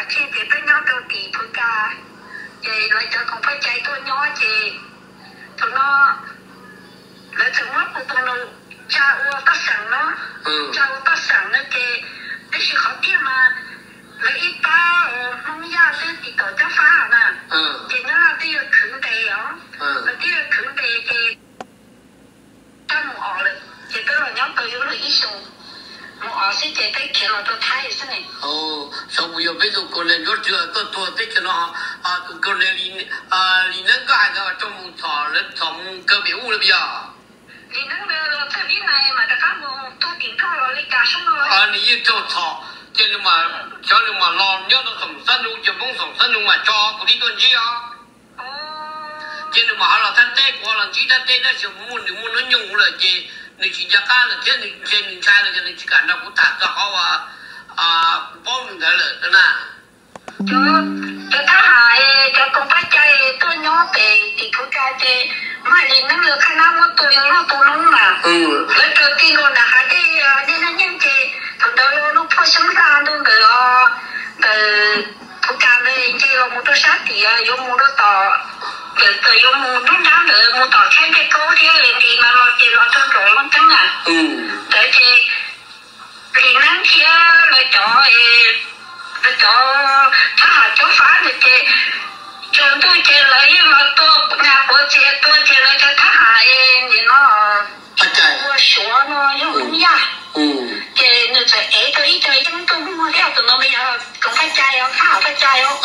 Ces peb nyob rau tim Phu Ka, ces lawv cov koom paj cai tuaj nyob ces thaum no lawv txawm muab kuv tus nus tsa ua paj xeem no, tsa ua paj xeem no ces, tab sis qhov tiag mas lawv ib pab Hmoob Yaj twb tiv tauj cob fab na, ces nyob Laj twb yuav khwv ntes os, lawv twb yuav khwv ntes ces peb mus os lawm ces peb los nyob tau yuav luag ib xyoos, mus os xwb ces peb khiav los rau Thaib xwb ne. Xyov puas yog peb tus kaus ntawm Ncuav Rwg tuaj tuag teb chaws no, tus kaus ntawm Lis Neeb koj hais ntawd tso mus txhom lawv txhom mus kaw pem ub lawm puas yog? Lis Neeb los txog Vib Nais mas rov qab mus tuag tim Nplog los li cas sub no. Nws yeej raug txhom ces nws, xyov nws mam los nyob rau Xoom Xab Nus ces Hmoob Xoom Xab Nus mas tso kuv tib tuaj ntsib os. Ces nws mam ho los thaj teb, kuv ho los ntsib thaj teb tab sis muaj nws muaj hnub nyoog lawm ces nws tsis nco qab lawm thiab nws ntshe nws ntshai lawm ces nws tsis kam nrog kuv tham txog qhov uas kuv paub nws ntawd lawm na. Cov thab ham, cov koom paj cai tuaj nyob pem tim Phu Ka ces Maj Lis Neeb lawv qhab nab muab tua yuav luag tu noob mas, lawv raws ti nkaus nram hav dej, dej Naj Nyeej ces thaum ntawd lub phuaj xyoob hla ntuj ntawd os, ntawm Phu Ka ntawd nce los mus rau sab tim yuav mus rau tom, txawm yuav mus hnub nrab ntawd mus tom Khaib Npliaj Kaub thiab nqis mas los ces los rau nraum Looj Ceeb na. Ntawd ces Lis Neeb thiab lawv cov, lawv cov thab ham cob fab ntawd ces tsaus ntuj ces lawv yeej los tua nas quav txias tua ces lawv cov thab ham nim no ua Suav no yog Hmoob Yaj. Ces nws txawm ev tau ib co yeeb tuaj muag thiab, tus no mas yog koom paj cai os, thab ham paj cai os.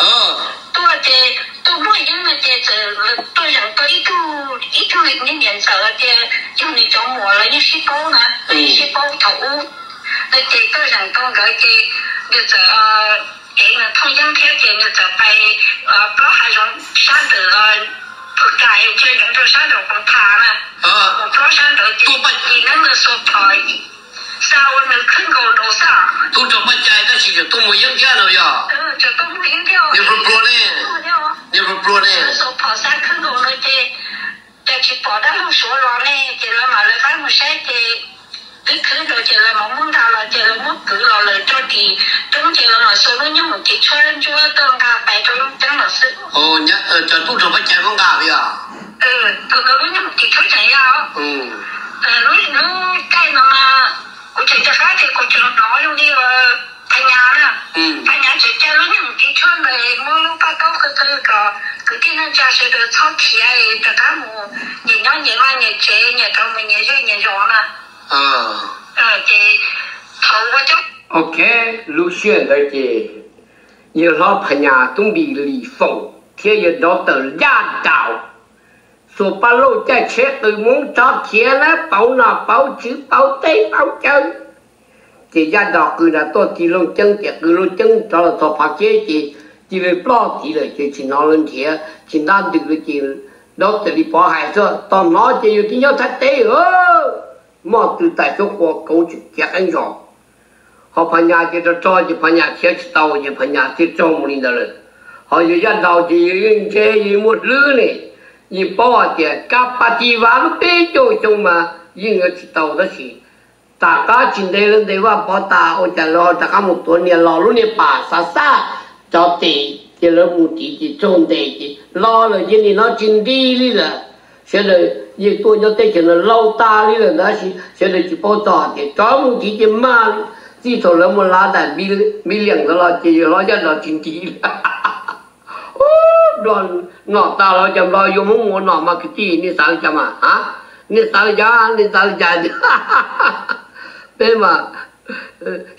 Tuaj ces tuaj muag yeeb no ces txawm tuaj zeem tau ib tug, ib tug niam ntxawm tias yog nws cov muam lawv yeej sib paub na, lawv yeej sib paub thaum ub no ces tuaj zeem tau nkawd ces nws txawm ev nws thooj yeeb thiab ces nws txawm pais plob hav zoov sab ntawm Phu Ka, cia nyob rau sab nraum Koos Tham na, mus plob sab ntawd ces Lis Neeb lawv xuas phom xa ua nws khwb nkaus nraud xwb. Tub rog paj cai tab sis tseem tuaj muag yeeb thiab no yog? Tseem tuaj muag yeeb thiab. Niag pluag pluag ne, niag pluag pluag ne. Xuas phom xa khwb nkaus no ces cas tsis pom dab laug Suav los ne, ces lawv mam lawv qab mus saib ces twb khwb nkaus ces lawv mam muab nqa los ces lawv muab kwv los lawm rau tim roob ces lawv mam xuas lub nyooj mus tiv tshuab ntsuab tuaj nqa pais rau Looj Ceeb los xwb. Cov tub rog paj cai muab nqa li os? Tus ntawd lub nyooj mus tiv tshuab tseem yau. Lub caij no mas kuv tseem rov qab tias kuv tseem hnov zoo li Phaj Nyas na. Phaj Nyas tseem caij lub nyooj mus tiv tshuab ntawd muab lub paj taub qw qw kom kwv tij neej tsa sawv daws txhob khiav rov qab mus nyias nyob nyias vaj nyias tsev, nyias rov mus nyias zej nyias zos na. Ces thaum ua cov, ok, lub sij hawm ntawd ces yawg hlob Phaj Nyas, tub npis Lis Foom thiab yawg daughter Yaj Daus xuas paj lauj caij tsheb qws Hmoob rov khiav na, pauv nom pauv tswv pauv teb pauv chaw. Ces Yaj Daus qw nram tuaj ti Looj Ceeb ces qw Looj Ceeb rov los txog Phav Keb ces cia li ploj tid lawm ces tsis hnov lawv nrhiav tsis ntab ntws li ces daughter Lis Pov hais xwb, tos hnov ces yus twb nyob Thaib teb. Moj tw tais xyoob qhua kauv tseem khiav qeeb zos. Ho Phaj Nyas ces rog rog ces Phaj Nyas khiav tsis tau ces Phaj Nyas thiaj raug mus li ntawd lawm. Ho yawg Yaj Daus ces yawg yeej ntse, yawg muaj hlwb ne, yeej paub hais tias kab pas tis vas lub peb caug xyoo mas yeej yuav tsis tau tab sis tom qab tsis ntev lawv ntes Vaj Pov tas ua cas lawv ho rov qab mus tuav niam los lub niag pas xav xaj cov tes ces lawv mus tid ces raug ntes ces los lawm ces nim no tsis nti li lawm. Sawv daws yeej tuaj nyob teb chaws no laus tas li lawm ntawd tab sis sawv daws tsis paub txog tias cov mus tid ces mag li. Txij thaum lawv mus lav daim npi liam ntawd los ces yawg hlob Yaj Daus tsis nti li. Ub, nplog nom tas los cas nplog yuav Hmoob mus ua nom mas kwv tij nej xav li cas mas a? Nej xav li cas, nej xav li cas? Peb mas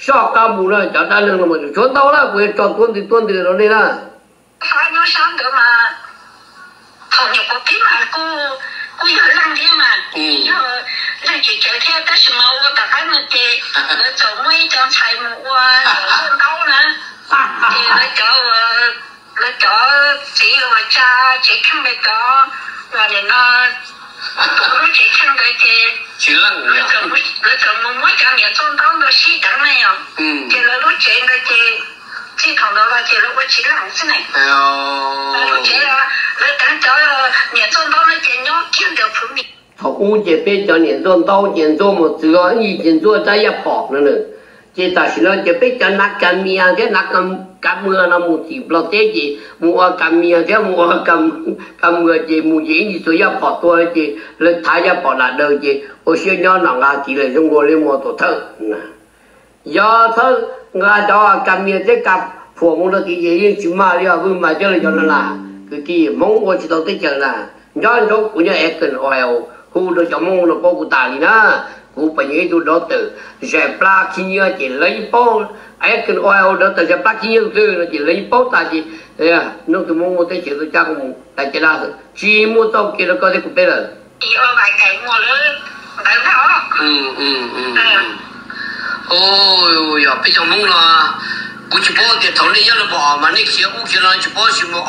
soj qab mus na, cov dab neeg no mas tshuav ntau lawm, kuv yuav tso tuab ntws tuab ntws rau nej na. Hab nyob sab ntawd mas thaum nyuam qhuav pib mas kuj, kuj yog leej thiab mas, yog leej tsis tsawg thiab tab sis mas ua tom qab no ces lawv txawm muaj ib co ntxhais mus ua ntxuaj ntaub na, ces lawv cov, lawv cov txiv uas tsa tsev kheej ntawd cov uas nim no tua lub tsev kheej ntawd ces lawv txawm mus muab cov niam ntxuaj ntaub ntawd sib deev ne yom, ces lawv lub tsev ntawd ces txij thaum ntawd los ces lawv ua tsis leej xwb ne. Lawv lub tsev, lawv deev cov niam ntxuaj ntaub no ces nyob kiag ntawm Phuv Mis. Thaum ub ces peb cov niam ntxuaj ntaub ces ntxuaj mos txwv, ib yim ces ntxuaj rab yaj phom no na, ces tam sim no ces peb cov nav kas mias thiab nav kas Ka Muas no mus tim Nplog teb ces mus ua Ka Mias thiab mus ua Ka Muas ces mus ces ib ntsis txuas Yaj Pom tua ces lawv thav Yaj Pom dam daws ces ua siab nyob no nqa tiv lawv zoo ua li muas tuam thawj. Yog thawj nqa cov Ka Mias thiab Ka Phuam mus rau tid ces yeej tsis mag li os, Vwj Mas thiab lawv cov no na. Kwv tij Hmoob ua tsis tau teb chaws na. Nco ntsoov kuv nyob Akron, Ohio, hu rau cov Hmoob no paub kuv tas li na. Kuv pom nyiaj ib tug dov tawm zais plab khib nyiab ces lawv yeej paub. Akron, Ohio dov tawm zais plab khib nyiab tus twg no ces lawv yeej paub tas ces, nub tus Hmoob muaj teb chaws tuaj cab kuv mus tas ces tsis muaj txoj kev rau koj thiab kuv peb lawm. Yog peb cov Hmoob no, kuv tsis paub tias thaum nej nyob rau pem os mas nej khiav ub khiav no tsis paub tsis muaj os.